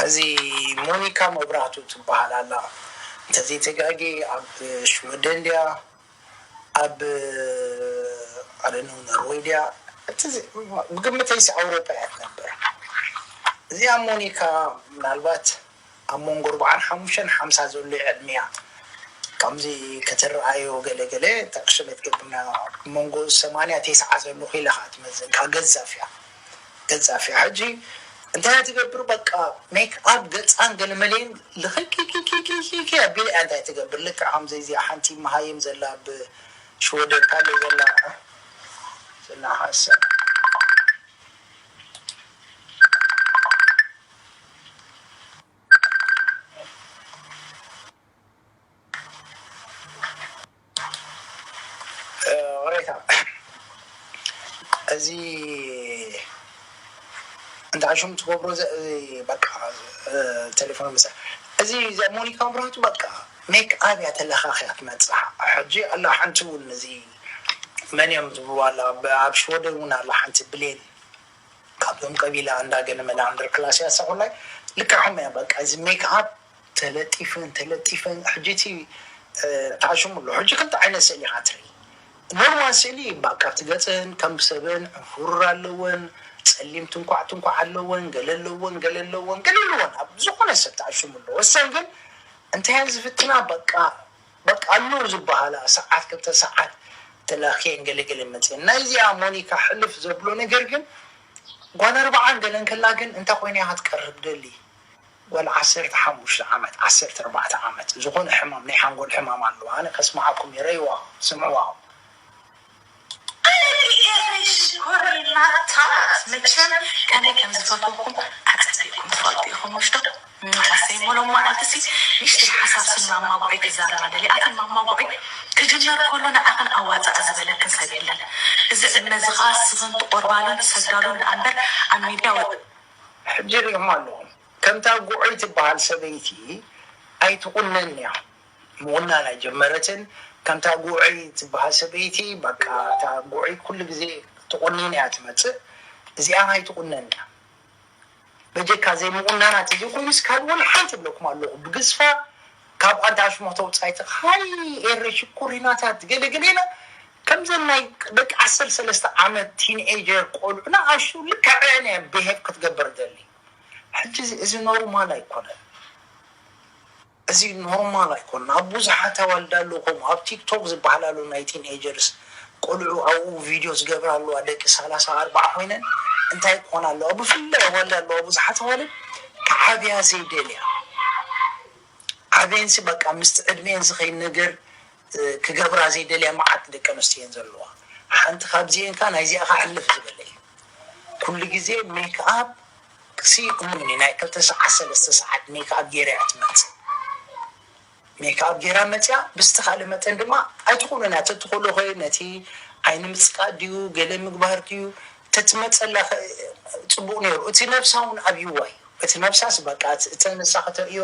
እዚ ሞኒካ መብራህቱ ትበሃል ኣላ። እንተዘይተጋጌ ኣብ ሽወደን ድያ፣ ኣብ ኣደነው ኖርወይ ድያ፣ እቲ ዚ-፣ ብግምተይሲ ኣውሮፓ እያ ትነብር። እዚኣ ሞኒካ ምናልባት ኣብ መንጎ ኣርባዓን ሓሙሽተን ሓምሳ ዘሎ እዩ ዕድሚያ። ከምዚ ከተረኣዮ ገለ ገለ ተቅሽለት ገብና መንጎ ሰማንያ ተስዓ ዘሎ ኢለ ከዓ ትመዝን። ከዓ ገዛፍ እያ፣ ገዛፍ እያ። ሕጂ እንታይ ትገብር? በቃ ሜክ ኣፕ ገፃን ገለመሌን ልኽኪኪኪኪኪ ኣቢላ እያ እንታይ ትገብር? ልክዕ ከምዚ እዚኣ ሓንቲ መሃይም ዘላ ኣብ ሽወደን ካለ ዘላ ዘላ ሓሰብ እ፣ ቅሬታ እዚ እንዳ ሽም ትገብሮ ዘ-፣ እ፣ በቃ፣ እ፣ ቴሌፎን ምሳ-፣ እዚ ዘ-፣ ሞኒካ መብራህቱ በቃ ሜክ ኣፕ እያ ተለኻኽያ ትመጽእ። ሕጂ ኣላ ሓንቲ እውን እዚ መን እዮም ዝብልዋ ኣላ፣ ብ-፣ ኣብ ሽወደን እውን ኣላ ሓንቲ ብሌን ካብዞም ቀቢላ እንዳገለ መላ ኣንደር ክላስ እያ። እሳ ኩላይ ልክዕ ከምኡ እያ። በቃ እዚ ሜክ ኣፕ ተለጢፈን ተለጢፈን። ሕጂ እቲ፣ እ፣ ተዓሽሙ ኣሎ። ሕጂ ክልተ ዓይነት ስእሊ ኢኻ ትርኢ። ኖርማል ስእሊ በቃ ኣብቲ ገፀን ከም ሰበን ዕንፉርር ኣለወን፣ ፀሊም ትንኳዕ ትንኳዕ ኣለወን፣ ገለ ኣለወን፣ ገለ ኣለወን፣ ገለ ኣለወን። ኣብ ዝኾነ ሰብ ተዓሽሙ ኣሎ። ወሳኝ ግን እንታይ እየን ዝፍትና? በቃ፣ በቃ ኣለዉ ዝበሃላ ሰዓት ክልተ ሰዓት ተላኽየን ገለ ገለ መፅየን። ናይዚኣ ሞኒካ ሕልፍ ዘብሎ ነገር ግን ጓል ኣርባዓን ገለን ከላ ግን እንታይ ኮይና እያ ክትቀርብ ደሊ? ጓል ዓሰርተ ሓሙሽተ ዓመት፣ ዓሰርተ ኣርባዕተ ዓመት፣ ዝኾነ ሕማም፣ ናይ ሓንጎል ሕማም ኣለዋ። ኣነ ከስምዓኩም እየ፣ ረይዋ፣ ስምዕዋ። ኣነ ኤሪ ሽኮሪናታት መቸም ከመይ ከም ዝፈትወኩም ኣጸቢቕኩም ትፈልጡ ኢኹም፣ ምሽ ዶ? ኣሰይ፣ ሞሎ መዓልቲ ሲ ንእሽተይ ሓሳብ ስን ማማ ጉዑይ ክዛረባ ደልየ። ኣተን ማማ ጉዑይ ክጅመር ከሎ ንኣኽን ኣዋፅኣ ዝበለክን ሰብ የለን። እዚ ዕድመ እዚ ኸኣ ስኽን ትቆርባሉን ትሰግዳሉን ደኣ እምበር ኣብ ሚድያ ወ- ሕጂ ሪእኹም ኣለኹም። ከምታ ጉዑይ ትበሃል ሰበይቲ ኣይትቑነን እያ። ምቑናን ኣይጀመረትን። ከምታ ጉዑይ ትበሃል ሰበይቲ፣ በቃ፣ እታ ጉዑይ ኩሉ ግዜ ትቑኒን እያ ትመጽእ። እዚኣ ኣይትቑነን እያ። በጀካ ዘይምቑናና ተዘይኮይኑስ፣ ካልእ ወላ ሓንቲ እብለኩም ኣለኹ። ብግዝፋ ካብ ኣንታ ኣሽሞቶ ውጻኢት፣ ሃይ ኤረ ሽኮሪናታት፣ ገለ ገለ ኢላ፣ ከምዘን ናይ ደቂ ዓሰርተ ሰለስተ ዓመት ቲንኤጀር ቆልዑ፣ ንኣሽቱ ልክዐን እየን ብሄቭ ክትገብር ደሊ። ሕጂ እዚ፣ እዚ ኖርማል ኣይኮነን። እዚ ኖርማል ኣይኮነን። ኣብ ብዙሓት ኣዋልድ ኣለዉ፣ ከምኡ ኣብ ቲክቶክ ዝበሃል ኣሎ፣ ናይ ቲንኤጀርስ ቆልዑ ኣብኡ ቪድዮ ዝገብራ ኣለዋ፣ ደቂ ሰላሳ ኣርባዓ ኮይነን እንታይ ክኾና ኣለዋ? ብፍላይ ኣዋልድ ኣለዋ፣ ብዙሓት ኣዋልድ ክዓብያ ዘይደልያ። ዓብየንሲ በቃ ምስቲ ዕድሜን ዝኸይድ ነገር፣ እ፣ ክገብራ ዘይደልያ መዓት ደቂ ኣንስትዮ እየን ዘለዋ። ሓንቲ ካብዚኤን ከኣ ናይዚኣ ከኣ ሕልፍ ዝበለ እዩ። ኩሉ ግዜ ሜክኣፕ ሲ እሙኒ ናይ ክልተ ሰዓት ሰለስተ ሰዓት ሜክኣፕ ገይራ እያ ትመጽእ። ሜክኣፕ ገይራ መጽያ ብዝተኻእለ መጠን ድማ ኣይትኹንን እያ። ተትኾሎ ኸ ነቲ ዓይኒ ምጽቃጥ ድዩ ገለ ምግባር ድዩ ተትመጸላ ኸ ጽቡቕ ነይሩ። እቲ ነብሳ እውን ኣብይዋ እዩ። እቲ ነብሳስ በቃ እቲ፣ እቲ ነብሳ ከተርእዮ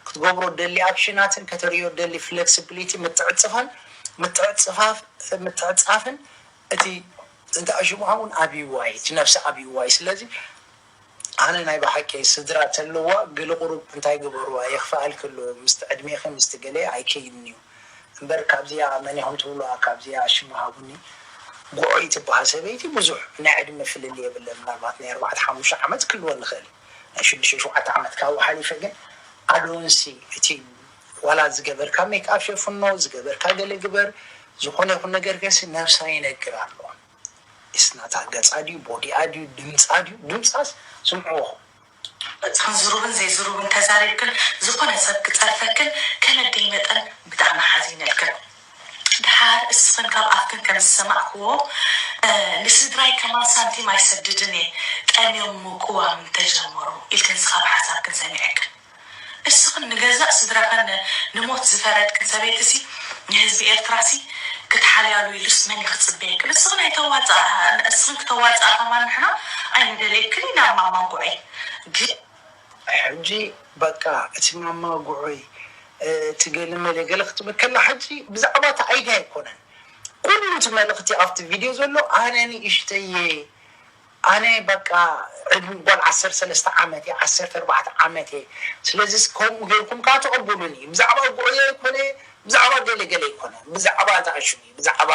ክትገብሮ ደሊ ኣክሽናትን ከተርእዮ ደሊ ፍሌክሲቢሊቲ ምትዕጽፋን ምትዕጽፋፍ-፣ ምትዕጻፍን እቲ እንተ ኣሽሙዓ እውን ኣብይዋ እዩ። እቲ ነብሳ ኣብይዋ እዩ። ስለዚ ኣነ ናይ ብሓቂ ስድራ ተለዋ ገለ ቁሩብ እንታይ ግበርዋ የኽፍኣልኪ ኣሎ ምስቲ ዕድሜኺ ምስቲ ገለ ኣይከይድን እዩ። እምበር ካብዚኣ መን ኢኹም ትብልዋ ካብዚኣ ሽሙ ሃቡኒ። ጉዑይ ትበሃል ሰበይቲ ብዙሕ ናይ ዕድመ ፍልልይ የብለን። ምናልባት ናይ ኣርባዕተ ሓሙሽተ ዓመት ክልወን ንኽእል እዩ። ናይ ሽዱሽተ ሸውዓተ ዓመት ካብኡ ሓሊፈ ግን ኣዶንሲ እቲ ዋላ ዝገበርካ ሜክኣፕ ሸፍኖ ዝገበርካ ገለ ግበር ዝኾነ ይኹን ነገር ገሲ ነብሳ ይነግር ኣሎ። እስናታ ገጻ ድዩ ቦዲኣ ድዩ ድምጻ ድዩ ድምጻስ ስምዕዎ። በጽሕን ዝሩብን ዘይዝሩብን ተዛሪብክን ዝኾነ ሰብ ክጸርፈክን ከመደይ መጠን ብጣዕሚ ሓዚነልክን። ድሓር እስኽን ካብ ኣፍክን ከም ዝሰማዕክዎ ንስድራይ ከማን ሳንቲም ኣይሰድድን እየ ጠምዮም ምቅዋም እንተጀመሩ ኢልክን ስኻብ ሓሳብክን ሰሚዐክን። እስኽን ንገዛእ ስድራኽን ንሞት ዝፈረድክን ሰበይትሲ ንህዝቢ ኤርትራሲ ክትሓልያሉ ኢሉስ መን እዩ ክጽበየክን? እስኽን ኣይተዋጽኣ እስኽን ክተዋጽኣ ከማን ንሕና ኣይንደልየክን ኢና ማማ ጉዐይ። ግን ሕጂ በቃ እቲ ማማ ጉዑይ እቲ ገለ መለ ገለ ክትብል ከላ ሕጂ ብዛዕባ እቲ ኣይድያ ኣይኮነን ኩሉ እቲ መልእኽቲ ኣብቲ ቪድዮ ዘሎ ኣነ ንእሽተየ ኣነ በቃ ዕድሚ ጓል ዓሰርተ ሰለስተ ዓመት እየ፣ ዓሰርተ ኣርባዕተ ዓመት እየ። ስለዚስ ከምኡ ጌርኩም ከዓ ተቐብሉኒ። ብዛዕባ ጉዕዮ ኣይኮነ፣ ብዛዕባ ገለ ገለ ኣይኮነ፣ ብዛዕባ ተዓሽሙ እዩ፣ ብዛዕባ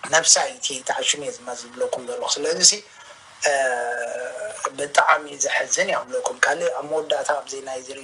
ነብሳይ እቲ ተዓሽሙ እየ ዝማ ዝብለኩም ዘለኹ። ስለዚሲ ብጣዕሚ ዘሕዝን እያ ብለኩም። ካልእ ኣብ መወዳእታ ኣብዚ ናይ ዝርኢ